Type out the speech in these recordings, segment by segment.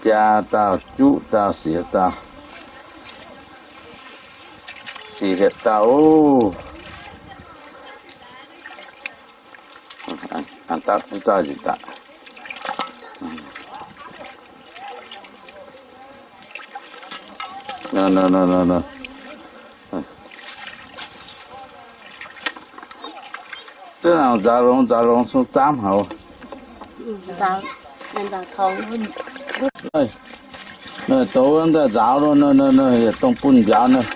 Biaa dauh, juqv dauh, siex dauh, siex hietc dauh oc. Aa, dapv duqv dauh nzipc daaih. Duqv nzaaux longx, nzaaux longx sung zaamv haic. Douz wuov nzaaux lo, yietc dongh bun mbiauz nor.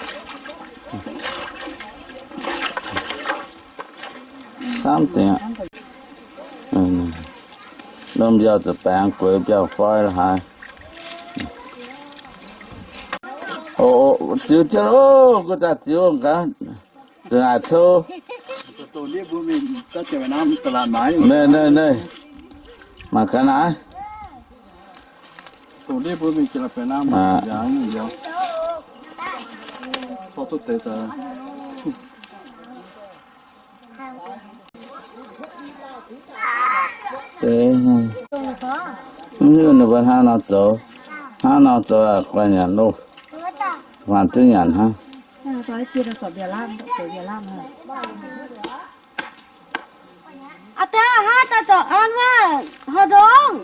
Camv dingc aqv. Lomh mbiauz za'baengx gueix mbiauz fai la'haaix. O, ziux jienv loh, guv daaih ziux gaax, nduqc naaic cou. Naaiv, naaiv, naaiv. Mangc gaax naaiv. Deix, mv hiuv ninh mbuo hnangv nor zoux, hnangv nor zoux guai nyanc loh, huaang duqv nyanc hnangv. Aa, daaih hnangv daaih zoux an wuov, haaix ndongc?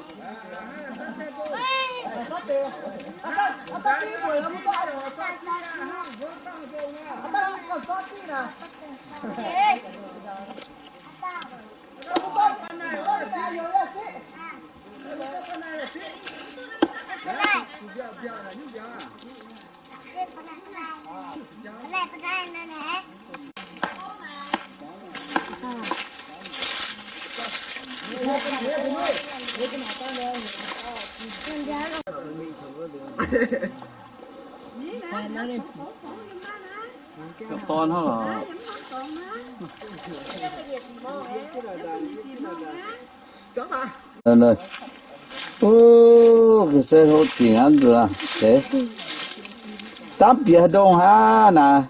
Dorn hnangv lorqc. Ov, ga'sie hlo dingc aqv nzuqc. Dapv bieqc haaix ndongh hnangv naaic.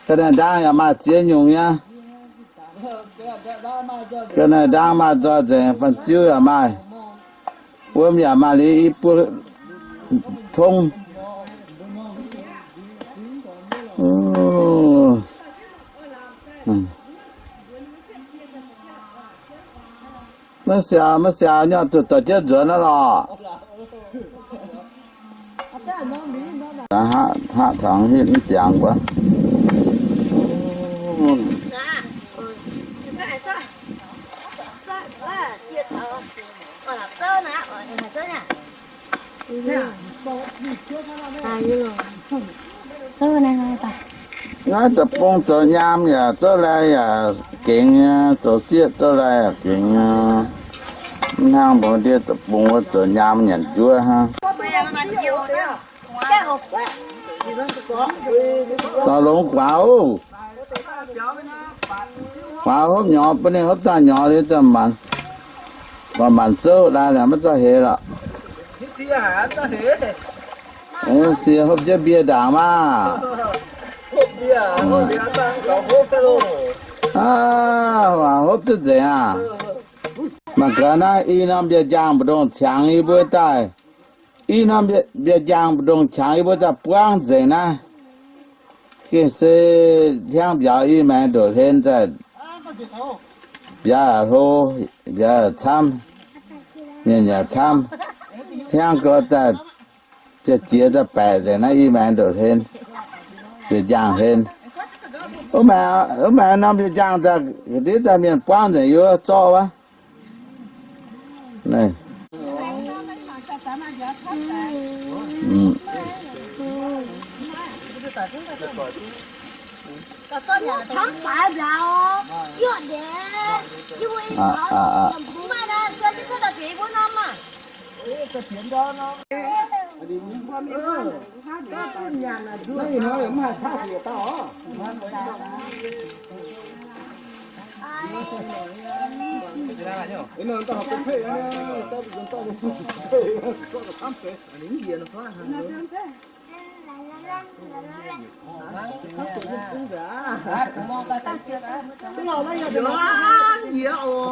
Ga'naaiv ndaang yaac maaih ziex nyungc nyei. Ga'naaiv ndaang maaih nzoih nzengc, fanh ziu yaac maaih. Wuom yaac maaih liuz i buo tong. Maiv siaaux, maiv siaaux, nyorx zuqc dorh jienv nzuonx naaiv lorqc. Aqv, aqv, taux hitv mv ziangx wuov. Naaiv deic-bung zoux nyaam yaac zouv lai yaac gengx nyei, zoux sieqv zouv lai yaac gengx nyei. Mv hnangv mbuo ndiev deic-bung wuov zoux nyaam nyanc njuov hnangv. Dorh longx guaax oc. Guaax hopv nyorx, bun ninh hopv daaih nyorx liuz daaih maanc, maanc zouv lai liuz maiv zauh heix lorqc. Sie hopv jienv mbie ndaangc maah. Aav, hopv duqv nzengc aav. Mangc gaax naaiv i norm mbie-njaangh mbu'ndongx qangx yie mbuo daaih. I norm mbie-njaangh mbu'ndongx qangx yie mbuo daaih buangv nzengc naaiv. Gengh se hnyangx mbiauz i maengx ndoqc hlen daaih. Mbiauz yaac hlo, mbiauz yaac camv, mienh yaac camv. Hnyangx gorx daaih, jiex daaih baeqc nzengc naaiv i maengx ndoqc hlen, mbie-njaangh hlen. Wuov maengx norm mbie-njaangh daaih ga'ndiev daaih mienh buangv nzengc yie wuov zorqv wuov.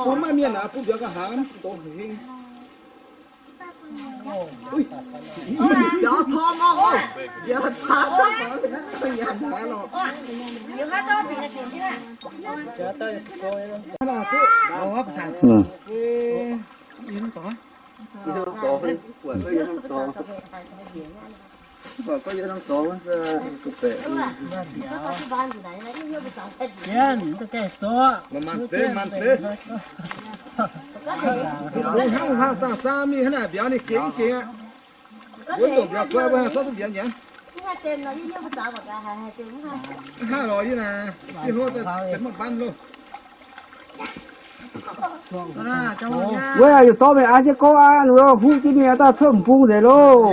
Bun maiv mienh aac, bun mbiauz ga'haav doqc hingh. Mbiauz torngv orqc, mbiauz torngv orqc, maiv nyanc haaix lorqc. Mangc se, mangc se. Mbuo hnangv haaix zanc saa mingh hnangv naaic mbiauz ninh gengh gengh aqv. Wuov ndongc mbiauz guai mbuo haih zorqv duqv mbiauz nyanc. Mv haih lorz yie naaic, zinh hlo daaih deix mv baac loh. Wuov yaac zorqv mingh an jienv gorngv aqv, ninh huv jienv mingh daaih cuotv m'bung nzengc loh.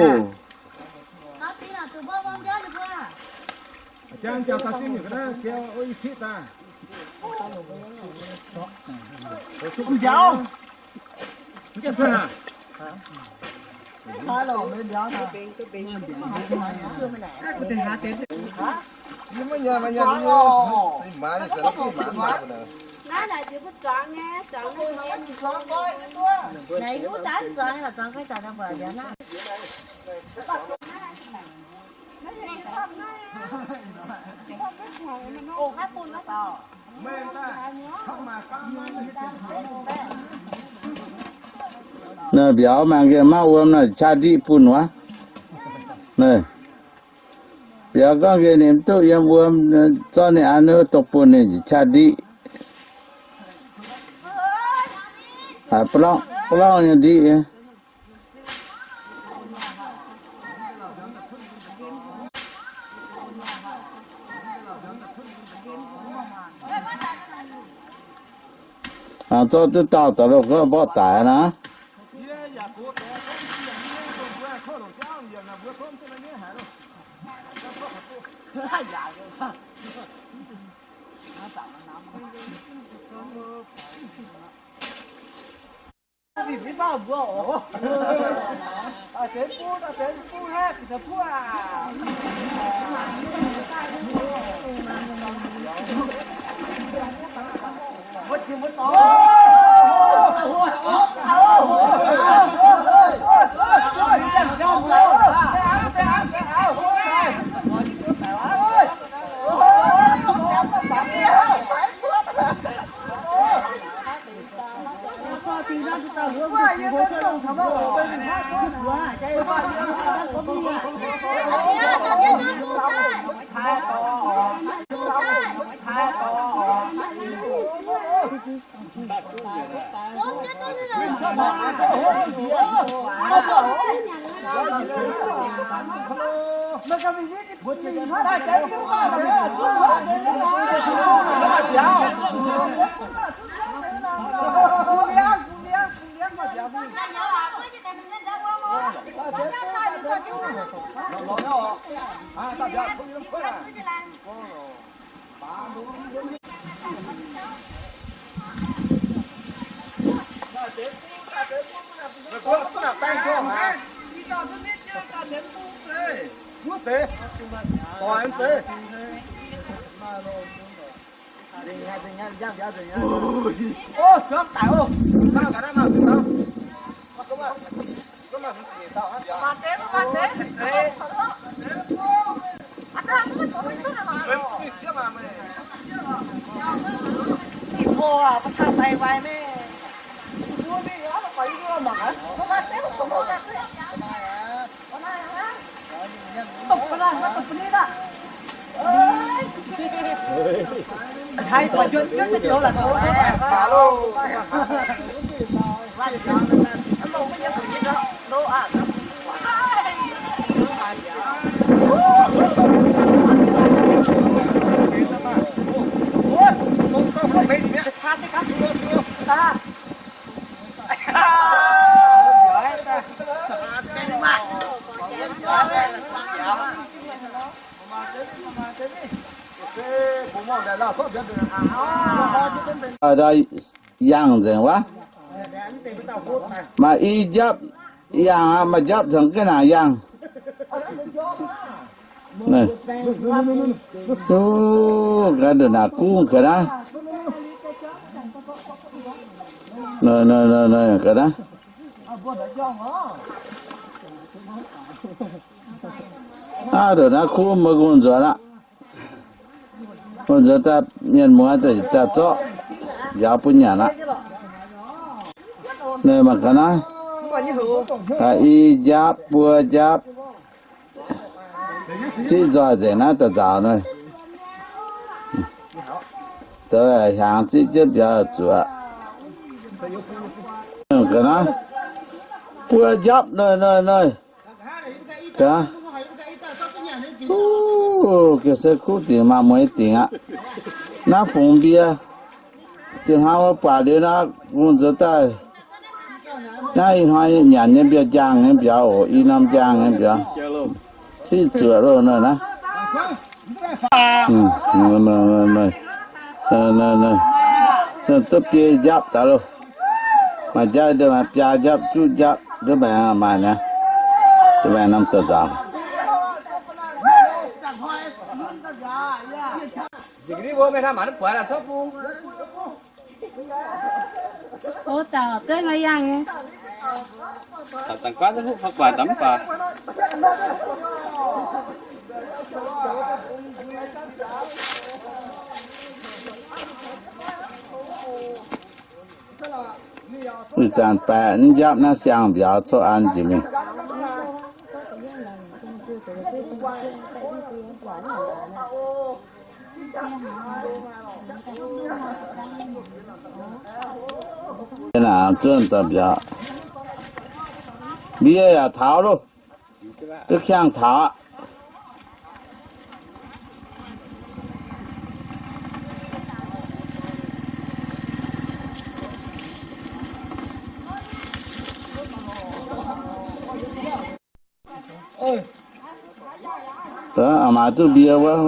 Naaiv mbiauz mangc gaax, maiv wuom nor qaqv ndiqv bun wuov. Naaiv mbiauz gorngv gaax ninh mv duqv yiem wuom, zorqv ninh an wuov dongh bun ninh qaqv ndiqv. Haiz ba'lorngv ba'lorngv nyei ndiqv. Hnangv zorqv duqv dauh daaih loh gorngv mborqv daic aqv naaiv. Yangh nzengc wuov. Maaih i njapv yangh aqv, maaih njapv zengc ga'naaiv yangh. Naaiv, o, ga'ndongh naaic gungv ga'naaiv. Naaiv, naaiv, naaiv, naaiv ga'naaiv. Aav, ndongc naaiv kuv meih ngongh nzuonx aqv. Ngongh nzuonx daaih mienh muoz daaih zorqv mbiauz bun nyanc aqv. Naaiv mangc ga'naaiv, i njapv, buo njapv, ziqv nzoih nzengc naaiv daaih nzaaux naaiv. Deix hnyangx ziqv jienv mbiauz zuqc aqv. Ga'naaiv, buo njapv naaiv, naaiv, naaiv. Ga'naaiv, ga'naaiv se kuv dingc maah, mueiz dingc aqv. Naaiv fungx mbie, diex hnoi wuov buatc liuz naaiv, ngongh nzuonx daaih. Naaiv ih hnoi nyanc nyei mbiauz, njang nyei mbiauz oc, i norm njang nyei mbiauz. Ziqv zuoqc loh naaiv naaiv. Duqv biei njapv daaih loh. Maaih jaaix ndeic maaih biaa njapv, juqv njapv, duqv maengx maaih naaiv. Duqv maengx norm daaih nzaaux. Ih zanc baeqc njapv naaiv siang mbiauz coqv an jiex mingh. Naaiv zuonv daaih mbiauz. Mbie yaac taux loh. Duqv kangv taux aqv. Maaih duqv mbie wuov.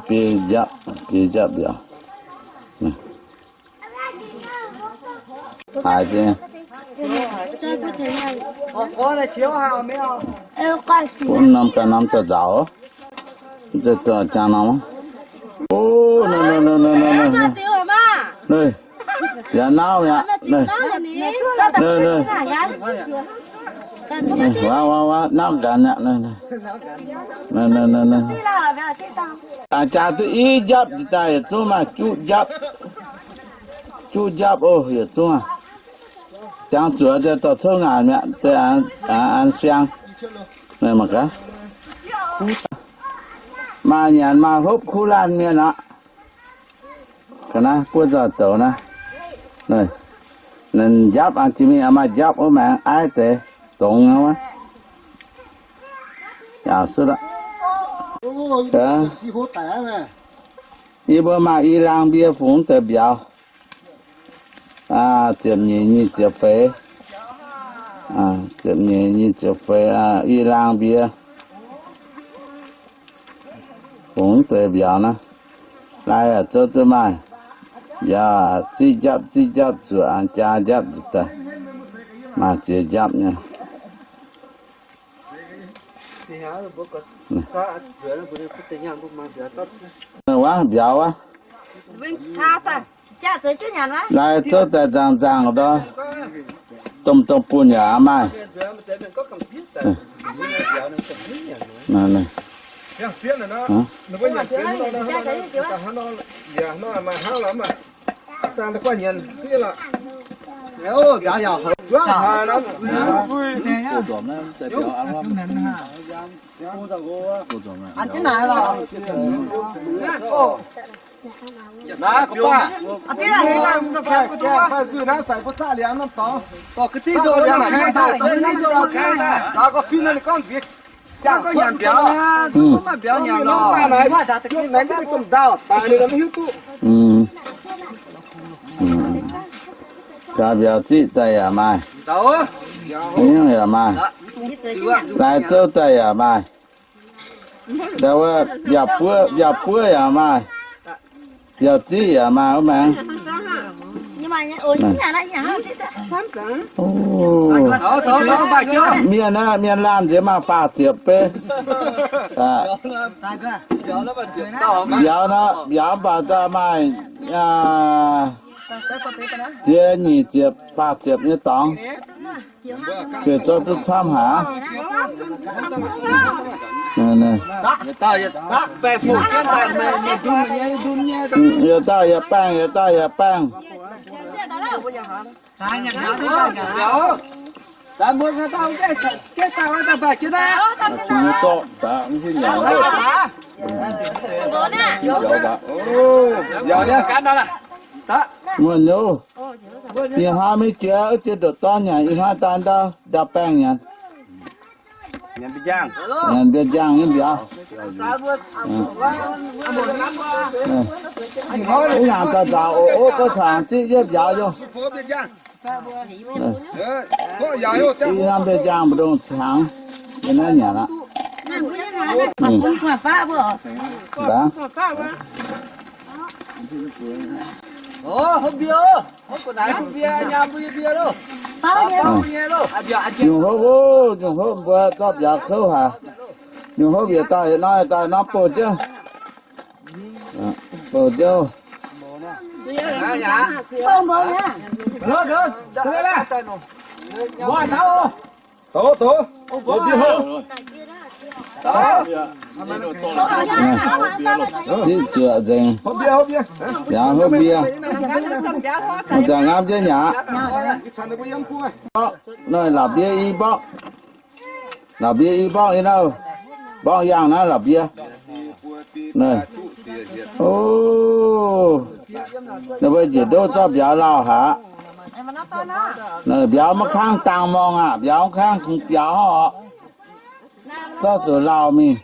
Biei njapv, biei njapv mbiauz. Haiz, bun norm ganh norm daaih nzaaux. Jangx norm. O, naaiv, yaac nauv mi'aqv. Naaiv, waav, waav, waav, nauv gaax mi'aqv. Jaax duqv i njapv njiec daaih yietc zungv maaih juqv njapv. Juqv njapv oc, yietc zungv aqv. Jangx zuoqc daaih dorh cou ngaanc mi'aqv, deix an siang. Naaiv mangc gaax. Maaih nyanc maaih hopv kuv laanh mienh aqv. Ga'naaiv buov nzoih douz naaiv. Njapv jiex mingh maaih njapv wuov maengx aiv deix dongz wuov. Yaac sutv aqv. Yie mbuo maaih i laang mbie fungx deix mbiauz. Ziepc nyeic nyic ziepc feix. Ziepc nyeic nyic ziepc feix, i laang mbie. Fungx deix mbiauz naaiv. Lai yaac zouv duqv maaih. Mbiauz ziqv njapv, ziqv njapv zuqc jaa njapv njiec daaih. Maaih ziex njapv nyei. Wuov mbiauz wuov. Lai zouv daaih nzangc-nzangc ndor, domh domh bunh yaac maaih. Gaax mbiauz ziqv daaih yaac maaih. Hnyouv yaac maaih. Lai zouv daaih yaac maaih. Ndau wuov mbiauz buov, mbiauz buov yaac maaih. Mbiauz ziqv yaac maaih wuov maengx. Mienh naaiv, mienh laanh nziex maaih faah ziepc bei. Mbiauz nor, mbiauz mv baac daaih maaih ziex nyic ziepc faah ziepc nyei dorngx. Bieqc zorqv duqv camv haic aqv. Yietc dauh yietc baengh, yietc dauh yietc baengh. Wuov nyei, ih hnoi maiv jiex, jiex ndoqc dorn nyanc, ih hnoi daaih ndau, ndau baengh nyanc. Nyanc mbiauz njang nyei mbiauz. Wuov nyanc daaih nzauc oc, oc, gorngv caux ziqv yietv mbiauz yaac. Ih hnoi mbiauz njang mbu'ndongx cangx, yie naaiv nyanc aqv. Nyungc hopv oc, nyungc hopv mbuo zorqv mbiauz kouv haic. Nyungc hopv yietc dauh yietc norm, yietc dauh yietc norm bouh jienv. Bouh jienv. Ziqv zuoqc nzengc. Yaac hopv mbie. Mv zanc ngamv jienv nyei aqv. Naaiv la'mbie i mborqv. La'mbie i mborqv nyei naaiv. Mborqv yangh naaiv la'mbie. Naaiv, o, ninh mbuo njiec ndoqv zorqv mbiauz lauh haic aqv. Naaiv mbiauz maiv kangv dangh morngh aqv. Mbiauz maiv kangv kungx biaux oc. Zorqv zuqc lauh mingh.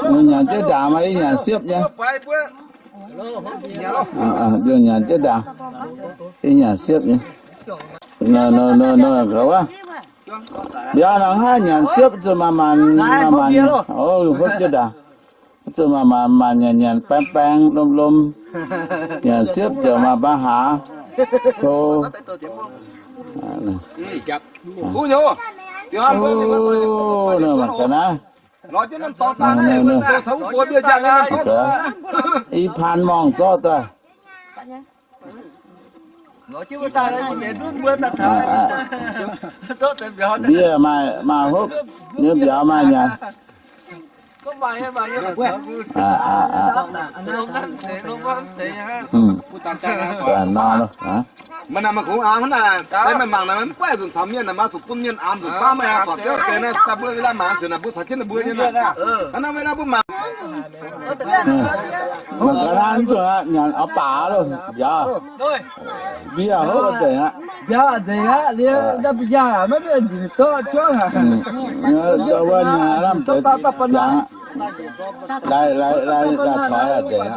Nyanc jienv ndaangc maaih i nyanc siepv nyei. Nyanc jienv ndaangc, i nyanc siepv nyei. Nor, nor, nor, nor, gaax wuov. Mbiauz nor haih nyanc siepv zuqc maanc maanc, maanc maanc. O, hopv jienv ndaangc. Zuqc maanc maanc, maanc nyanc nyanc, baeng baeng, lom lom. Nyanc siepv ziouc maaih mbaang haaz. Ko. O, naaiv mangc gaax naaiv. I paan morngh zorqv daaih. Mbie maaih, maaih hopv nyei mbiauz maaih nyanc. Nor, mv, mangc naaiv, mv guaih nzunc caux mienh naaic, maiv zuqc bun mienh aamx nzunc baav, maiv zuqc biauv geix naaiv daaih mbuo wei-laa mangc nzunc naaic, mbuo caux jienv ninh mbuo nyei naaiv. Mangc gaax naaiv, mv zuqc nyanc oix baac loh, mbiauz. Mbie hopv nzengc aqv. Mbiauz nzengc aqv, liuz ndau mbiauz maiv mienh nzunc zorqv juangv aqv. Wuov nyei lamh deix ziangx aqv. Lai, lai, lai, lai coix aqv nzengc aq.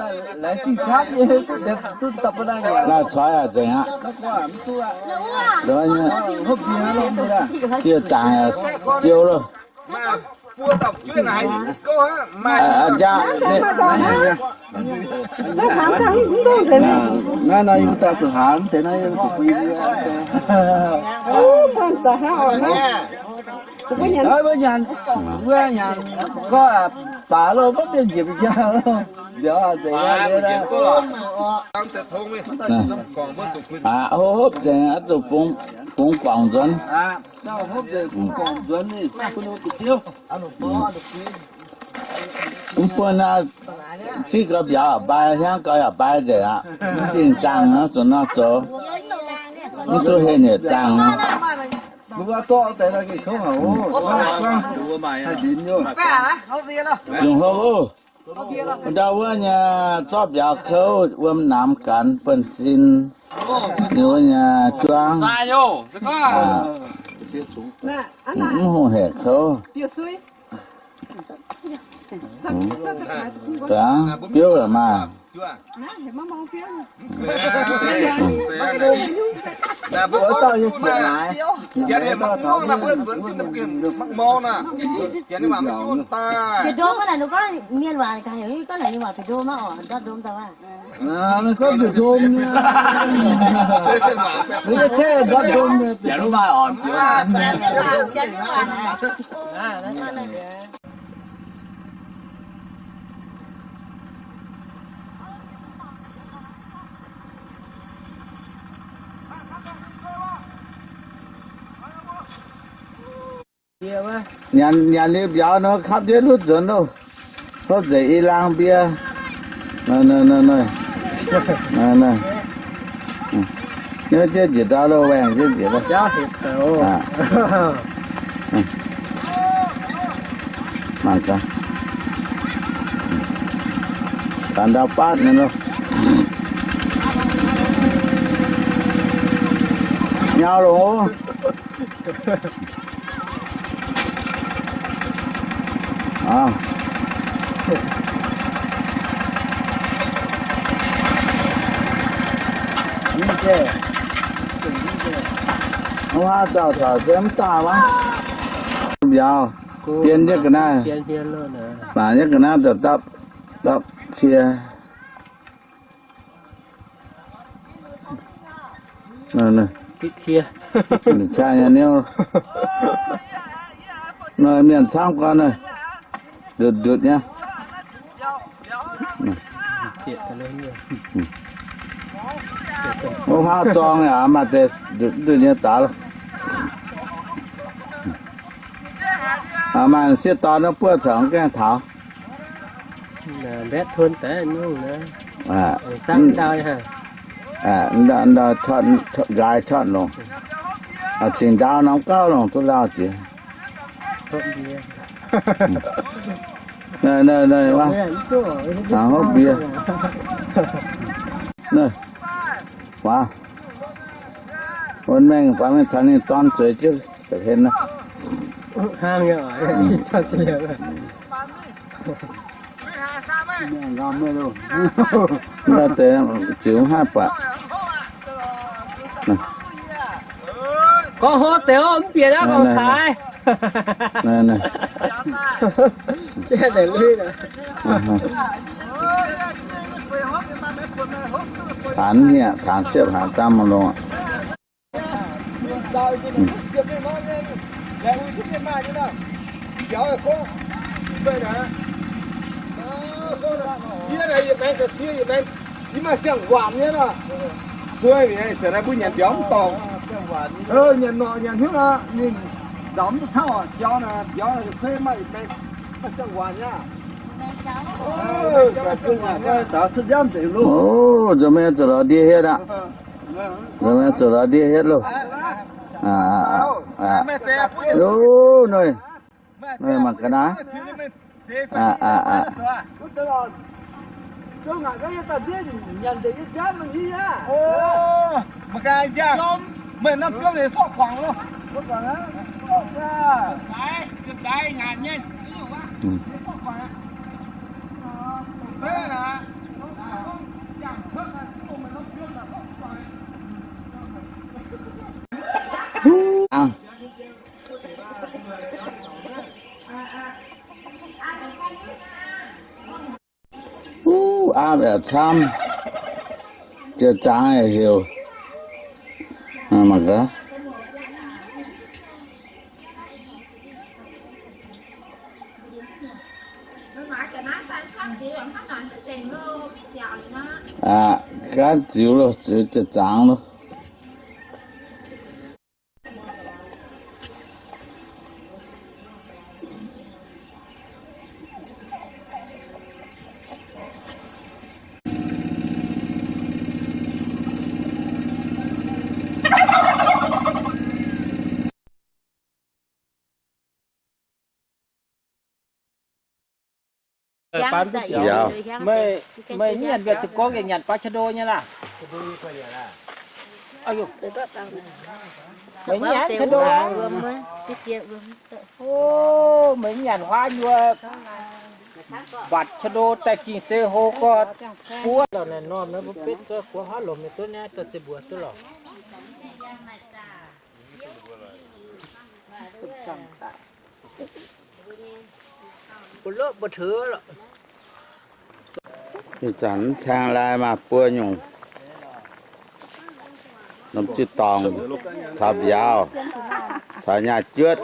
Lai coix aqv nzengc aqv. Ziec zaangc siou loh. Aa, jaav. Naaiv nor yie mbuo daaih zuqc hlaax deix naaiv yie mbuo zuqc bun yie mbuo. Naaiv mbuo nyanc, mbuo nyanc gorx baac loh, maiv mienh njiec mbiauz loh. Mbiauz nzengc. Aa, hopv hopv nzengc, zuqc bungx guangc nzuonx. Mv bun aqv, ziqv gau mbiauz yaac mbai, hiaangv gau yaac mbai nzengc aqv. Mv dingh dangh aqv, zuqc nor zoux. Mv duqv heh nyeic dangh aqv. Zungh hopv oc. Ndau wuov nyei zorqv mbiauz kouv wuom namx ganx bun sin. Liuz wuov nyei juangv. Mv hungh hec kouv. Biouv yaac maaih. Bieqc ndom maiv naaic, ninh gorngv mienh waac gaax heuc gorngv naaic ninh waac bieqc ndom maiv oc, ndortv ndom daaih waac. Ninh gorngv bieqc ndom nyei. Ninh gorngv ceix ndortv ndom nyei, bieqc ndom maiv oc. Nyanc, nyanc liuz mbiauz nor, kapv ndiev lutv nzuonx loh. Hopv nzengc i laang mbie. Naaiv, naaiv, naaiv, naaiv. Naaiv, naaiv. Niouv jienv njiec ndau loh, waengh jienv njiec loh. Mangc gaax. Gaax ndau baatv nyei loh. Nyau longx oc. Wuov haav dauh caux se mv daaih wuov. Mbiauz, bien jienv ga'naaiv. Mangc jienv ga'naaiv daaih dapv, dapv cie. Caa nyei niouv. Mienh camv gorn, ndutc ndutc nyei. Wuov haav zorng yaac maaih deix ndutc ndutc nyei daaih loh. Maaih sieqv dorn wuov buov caux gaengh taux. Ndau, ndau, nqaai cortv longc. Cingx ndau norm gauv longc duqv lauh jiex. Naaiv, naaiv, naaiv, hopv mbie. Naaiv, waac. Wuov mengh baac mengh caux ninh dorn zueiz jienv ga'hlen naaiv. Naaiv deix ziux mv haih buatc. Gorngv hov deix mv bieqc aqv, gorngv taaix. Taanx hniev, taanx siepv, haaix dangh mv longx aqv. Yie maaih siang-waanc nyei nor. Sueih mi'aqv, zanc naaiv mbuo nyanc mbiauz mv dorngc. Nyanc norqc nyanc hnyouv nor, ninh nzaaux mv duqv camv oc. Biaux naaic, mbiauz naaic kuei maaih yietc baeng, maaih siang-waanc nyei aqv. Oc, nzuonx mingh zuqc lorz ndie hietv aqv. Nzuonx mingh zuqc lorz ndie hietv loh. Oc, noic, noic mangc gaax naaiv. Huv, aapv yaac camv, jiex zaangc yaac heuc. Mangc gaax. Aqc, gaanv ziux loh, ziux jiex zaangc loh. Meih, meih nyanc mbiauz deic-gorngv yaac nyanc baav ca'ndo nyei laah? Meih nyanc ca'ndo. O, meih nyanc huaav nyuoz. Mbatc ca'ndo daaih ging se hlo gorx buov lorqc naaic norm naaiv mbuo betv zuov buov haav lomc nyei duqv naaiv daaih se mbuox duqv lorqc. Mbuo loqv mbuo teux lorqc. Ih zanc mv caeng lai maaih buo nyungc. Norm ziqc dorngc caux mbiauz caux nyaah juotv.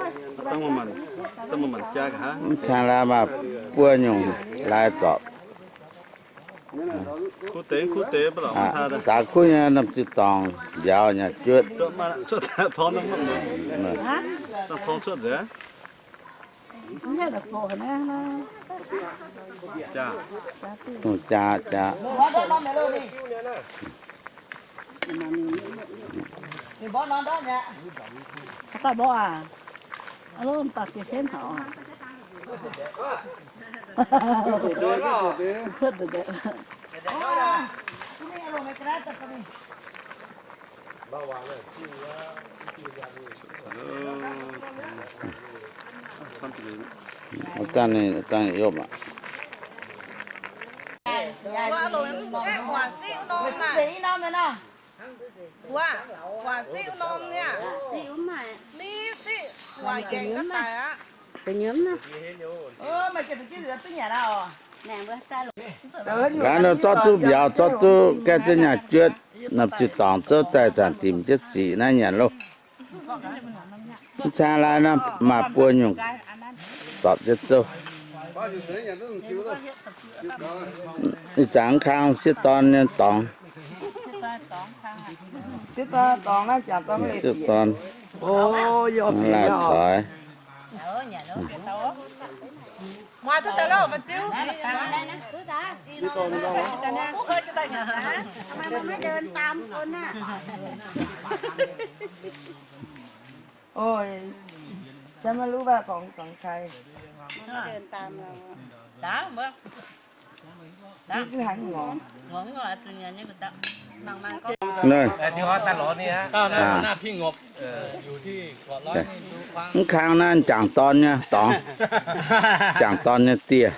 Mv caeng lai maaih buo nyungc lai zorpc. Daaih kuv nyei norm ziqc dorngc mbiauz nyaah juotv. Jaa, jaa. Daaih mborqv aac. Aa, lov daaih geh henv taux. Dangh ninh, dangh ninh yopv aqv. Gaax nor zorqv duqv mbiauz, zorqv duqv gaeqv zouv nyaah juotv, norm ziqc dorngc zouv daaih zanc dimc jienv ziqc naaiv nyanc loh. Mv caeng lai naaiv maaih buo nyungc zorpc jienv zouv. Ih zanc mv kang sieqv dorn nyei dorngx. Sieqv dorn, laih coix. Ôi, chắc maiv lũv baac dorngx, dorngx khai. Mv kang naaiv jangc dorn nyei dorngx, jangc dorn nyei dieh.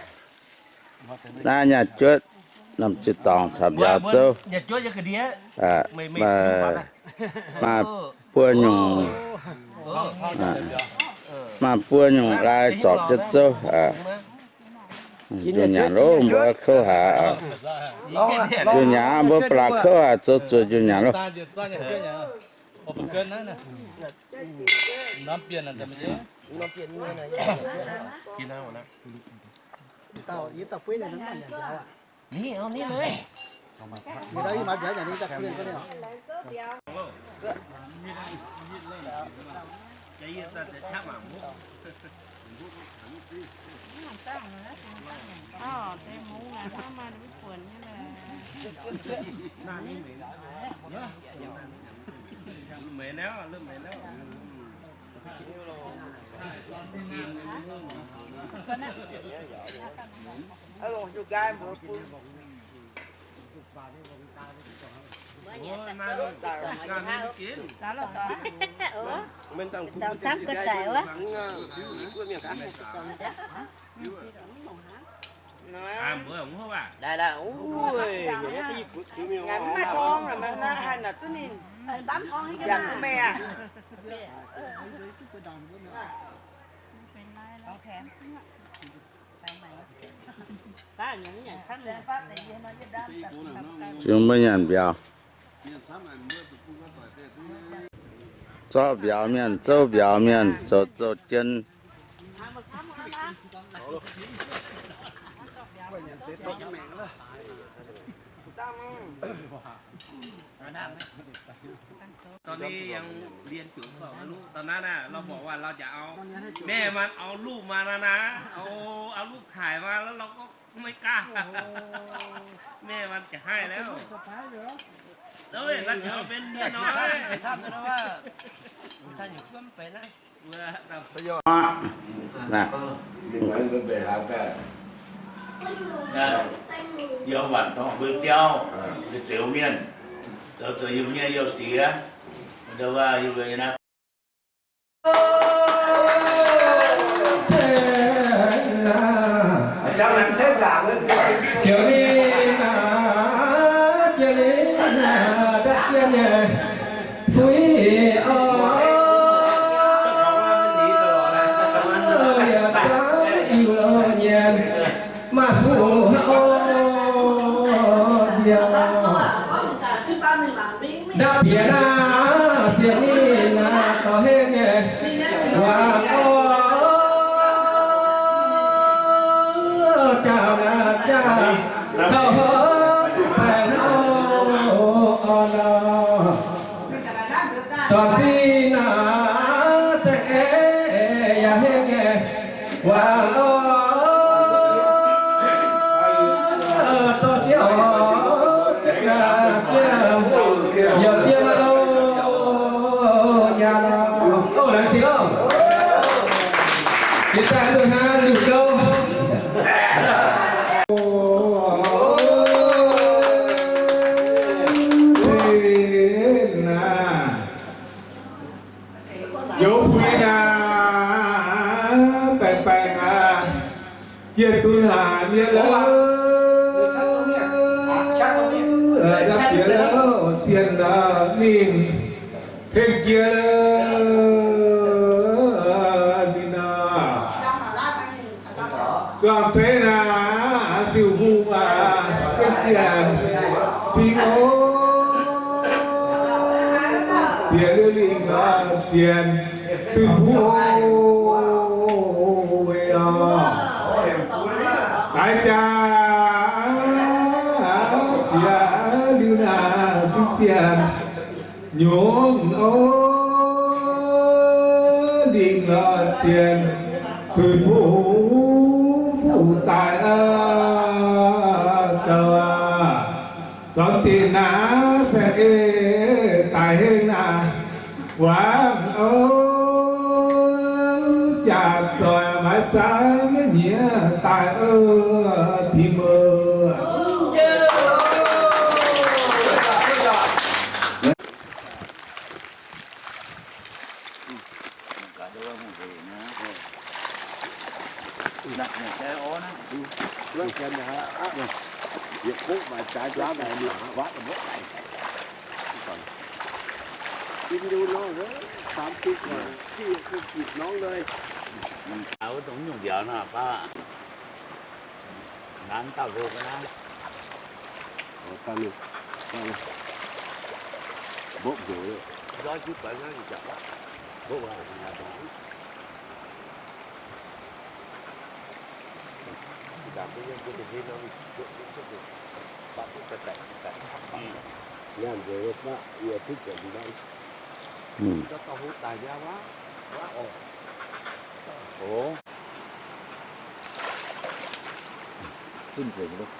Naaiv nyaah juotv, norm ziqc dorngc caux mbiauz zouv. Maaih buo nyungc, maaih buo nyungc lai zorpc jienv zouv. Njunh nyanc loh mbuo kouv haic. Njunh nyanc mbuo ba'laqc kouv haic, zoux zuoqc njunh nyanc loh. Zungv maiv nyanc mbiauz. Zorqv mbiauz mienh, zouv mbiauz mienh, zoux zouv jienv. Tao ni yangh lienh juqc zorqv maiv luv. Taux naaiv naaic, เราบอกว่า เราจะเอา แม่มันเอารูปมาแล้วนะ เอา เอารูปถ่ายมา แล้วเราก็ไม่กล้า แม่มันจะให้แล้ว แล้วเราจะเอาเป็นเมียน้อย Yiem wangc dongh mbuo biauv, zeux mienh, zoux zoux yiem nyei youh diex, ndau wuov yiem naaiv. Jiex ninh naaic, jiex ninh naaic, dapv sien nyei fuix oc. Yaac zungv Iu-Loz nyienx maaih fuqv oc, nziaauc. Ndapv bieqc naaic, sienx ninh naaic dorh henv nyei wangc oc. Jaax naaic jaax, hauv hov baengh hauv orn nor, zornc zinh naaic saeng-eix yaac henv nyei wangc oc. Zorqv siouc ziepc naaic jiex, yaac ziex naaic oc, nyanc oc, laengz zingh oc. Yietc daaih duqv hnangv liuz gouv. Zinh naaic, youz fuix naaic, baengh baengh aqv, jiex duqv naaic nyei lorqc. Ndapv bieqc lorqc, sienx naaic ninh tengx jiex ninh naaic. Zuangx zeiv naaic, siouc hungh aac, sienx ziangx cing oc. Sienx liuz lingh nor, sienx zuiz fuqv oc, weic oc. Daaih jaax ziex liuz naaic, sienx ziangx nyungc oc. Lingh nor, sienx zuiz fuqv, fuqv daaih aqv, zoux aqv. Zornc zinh naaic saeng-eix daaih henv naaic wangc oc. Jaax doic maaiz zaaix maiv nyiex daaih oc, tim oc. Wuov dongh nyungc mbiauz nor, baav. Naan dauh hlo ga'naaiv. Mbopv njoux, nzoih jienv baaix hnangv, jangx mbopv haic. Nyaanh nzengc baav yie duqv jiex mv baav. Zunh nzengc loh.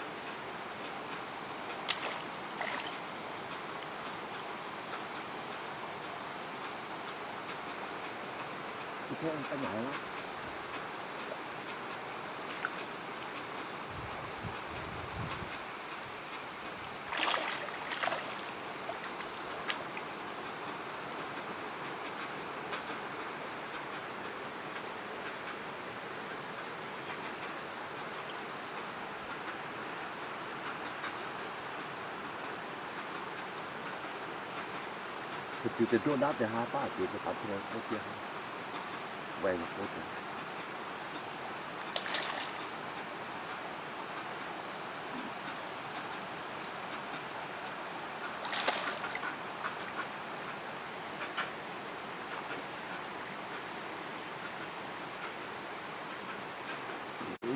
Ziux deix ndoqv naaiv deix hnangv, baav ziux deix daux jienv wuov jienv hnangv. Waeng gouv deix.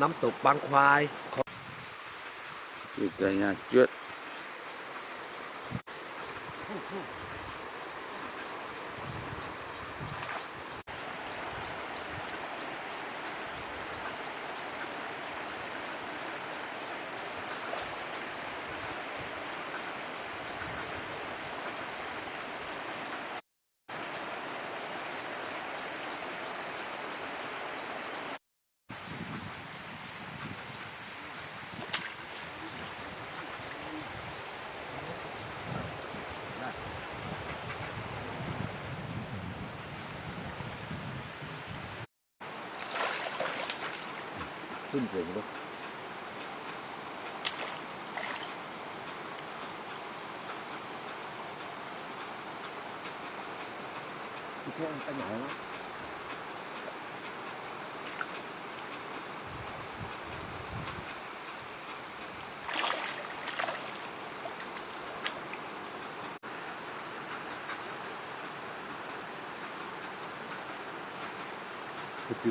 Năm tộc Pang Khoai. Zunh nzengc loh. Ziux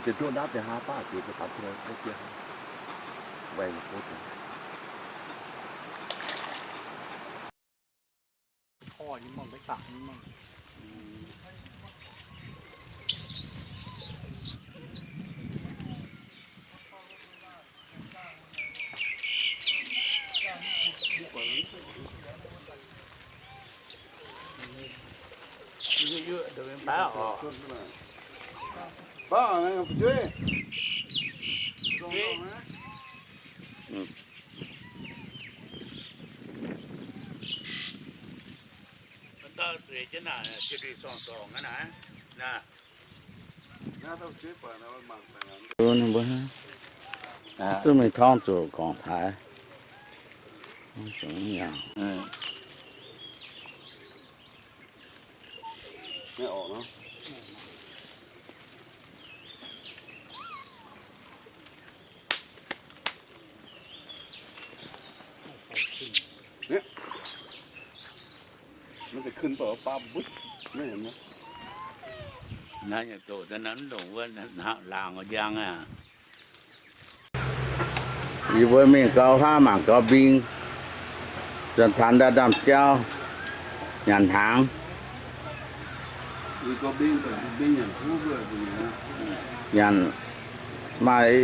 deix ndoqv ndapv deix haa baav ziux deix baav qiu wuov jiex, waeng gouv deix. Duqv mingh torngv zuqc gorngv taaix. Naaiv nyei doqc daaih naaiv mv longc wuov, laangc njang aqv. Yie mbuo mingh gau hlaav mangc gau mbing, zuonx taanx ndaaih ndaamv-jauv, nyanc hnaangx. Nyanc maaih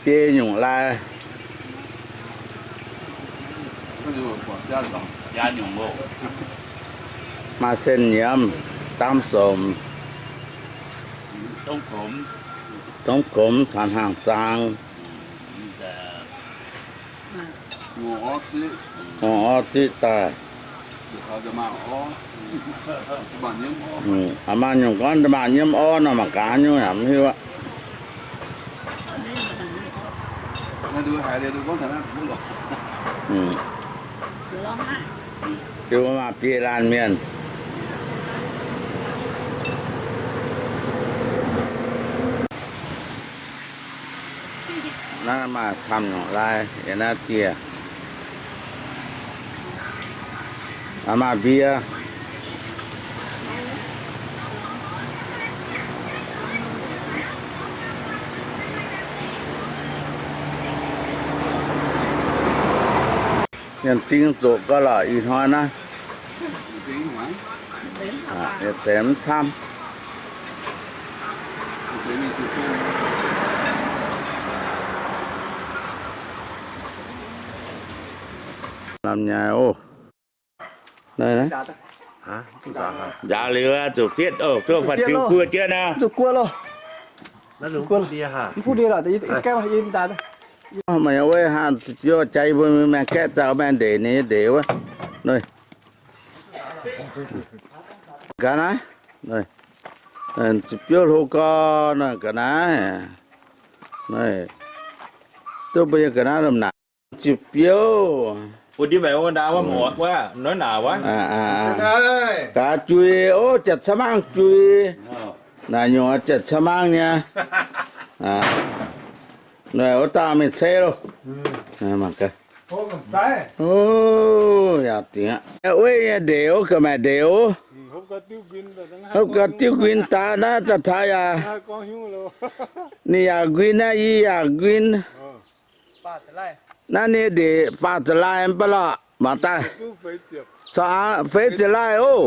biei nyungc lai, maaih sen nyiemz, daamv somx, dongv komx caux hnaangx zaang, ngongh orv ziqv daaih. Aa, maaih nyungc gorngv maaih nyiemv orv nor, mangc gaax haaix nyungc yaac mv hiuv aqv. Liuz maaih biei laanh mienh. Naaiv maaih camv nyungc lai yiem naaiv dieh. Maaih mbie. Mienh ding zoqc gau lorqc ih hnoi naaiv. Deix mv camv. Lamh nyei oc. Nzaaux liuz zuqc fietv oc, zuqc faanh ziux guoqv jienv naaiv. Meih wuov haanh ziepc biouv jaaix yie mbuo mingh maengx kaeqv zaux maengx ndeic ninh nyei ndeic wuov. Ga'naaiv, ziepc biouv hlo gau nor ga'naaiv. Duqv mbuo nyei ga'naaiv lomh naaic. Ziepc biouv. Gaax jui, ov, jatv ca'maangv jui. Naaic nyungc jatv ca'maangv nyei. Wuov dauh mingh ceix loh. Ov, yaac dingc aqv. Wuov nyei ndeic ov, ga'maeqc ndeic ov. Hopv gau diuv nquin daaih naaiv daaih taux yaac. Ninh yaac nquin naaiv, yie yaac nquin. Naaiv ninh ndeic faah ziepc lai mv baac lorqc, mangc daaih. Feix ziepc lai ov.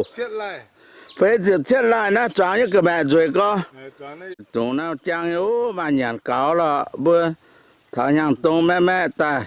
Feix ziepc cietv lai naaiv zuangx yie ga'maeqc nzueic gorx. Dongh naaiv jangx nyei ov, maaih nyanc gaux lorqc, mbuo taux hnyangx-dong maeqv maeqv daaih.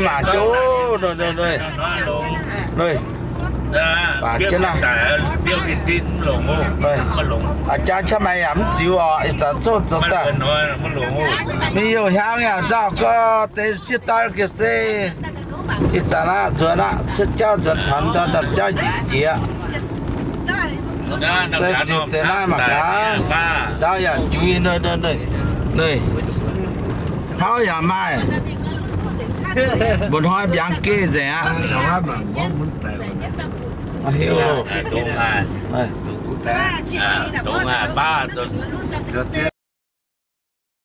Mangc jienv, baac jienv naaiv. Aa, jaa qaqv maaih yaac mv ziux orqc, ih zanc coqv zoux daaih. Mingh youh hnyangx yaac nzauh gorx deix sieqv daaih ga'sie. Ih zanc aqv, nzuonx aqv, cietv jauv nzuonx taux ndorm ndamv jauv njiec jiex. Se ziux deix naaiv mangc gaax, ndau yaac juix, hnauv yaac maaih. Mba'hnoi mbiaangx geh nzengc aqv.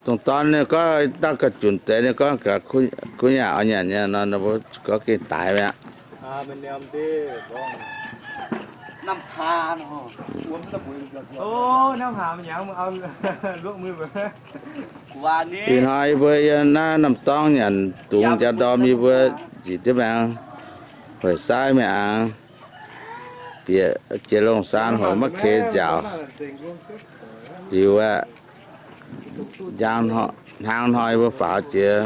Dongh dorn ninh gorngv daaih ga'junc deix, ninh gorngv gaax kuv nyanc oix nyanc nyei nor, ninh mbuo gorngv gengh daix mi'aqv. Ih hnoi yie mbuo yiem naaiv Namh Dorngx nyanc dungz jaa ndorm, yie mbuo njiec diuv maengx hoic saaiv mingh angx, bieqc jiex longh saan hoc maiv kei nziaauc. Liuz aeqv, njang hnaangx hnoi yie mbuo faaux jiex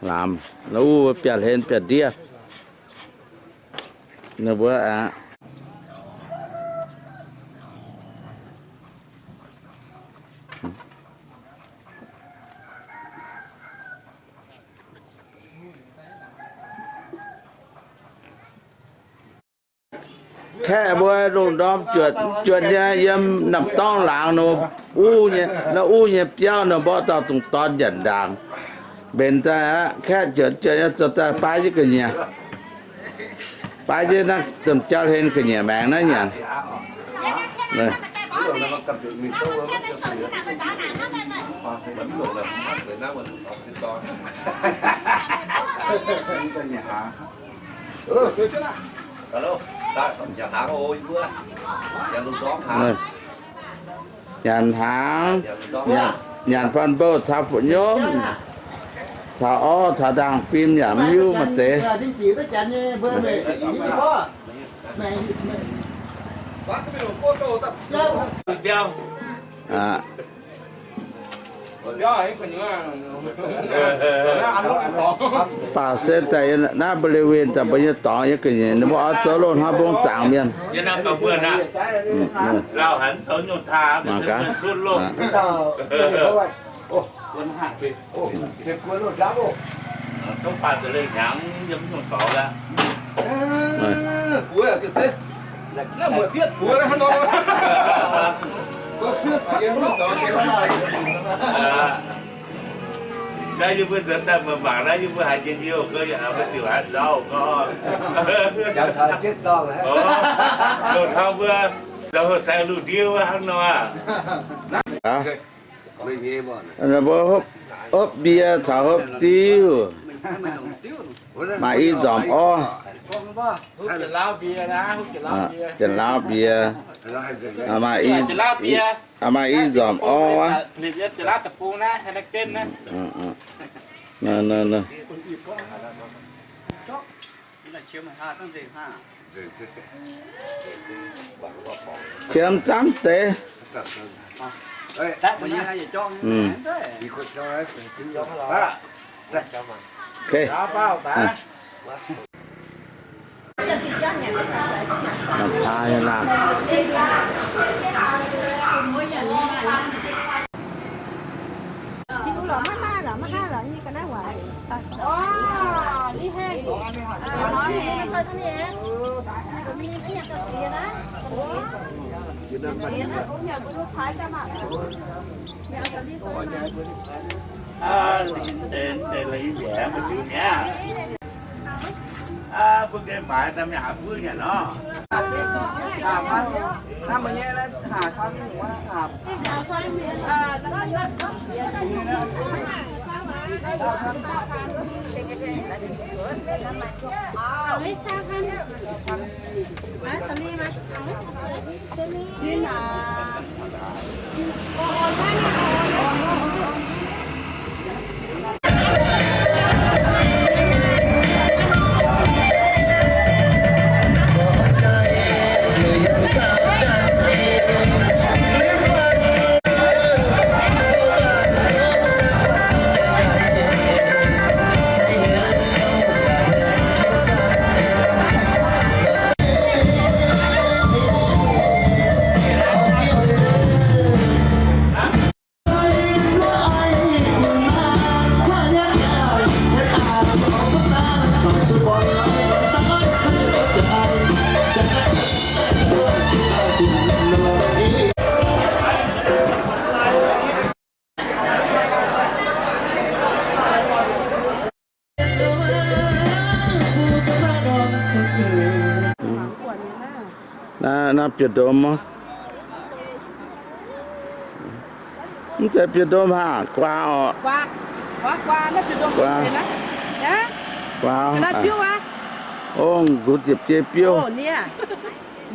lamz, wuov biaav-hlen biaav-ndiev ninh mbuo aqv. Kaeqv mbuo lungh ndorm juotc, juotc nyei yiem Namh Dorngx laangz nor, uv nyei, naaiv uv nyei biauv nor mborqv dauh dungz dorn nyanc ndaangc. Mbenc daaih aqv, kaeqv juotc juotc nyei zoux daaih baav jienv ga'nyiec, baav jienv naaiv domh jauv hlen ga'nyiec maengx naaiv nyanc. Nyanc hnaangx, nyanc, nyanc fan-mbouh caux fu'nyomv, caux orv caux ndaangh fim yaac mv hiuv maaih deix. Aa. Baac se daaih naaiv บริเวณ daaih mbuo nyei dorngx yie ga'nyiec ninh mbuo oix zoux loz-hnoi mbong zaangc mienh. Mangc gaax. Naaiv yie mbuo nzuonx daaih mangc mangc naaiv, yie mbuo haiz njien-youh gau, yaac maiv diuc haaix nzauv gau. Loz-hnoi mbuo zoux sai lungh ndiev wuov hnangv nor. Mbuo hopv, hopv mbie caux hopv diuv. Maaih i nzormc orv. Janx-laauv mbie. Maaih i nzormc orv. Qiemx zaangv deix. Mbuo gengh maaiz daaih mingh haaix buv nyanc nor. Biouv-ndomh oc. Mv zeiz biouv-ndomh hnangv, guaa oc. Guaa. O, nqutv ziepc biei biouv.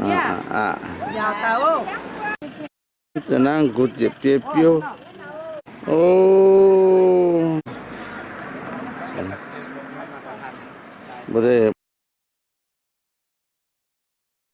Aa, aa. Mv zeiz naaiv, nqutv ziepc biei biouv. O, mbuo deix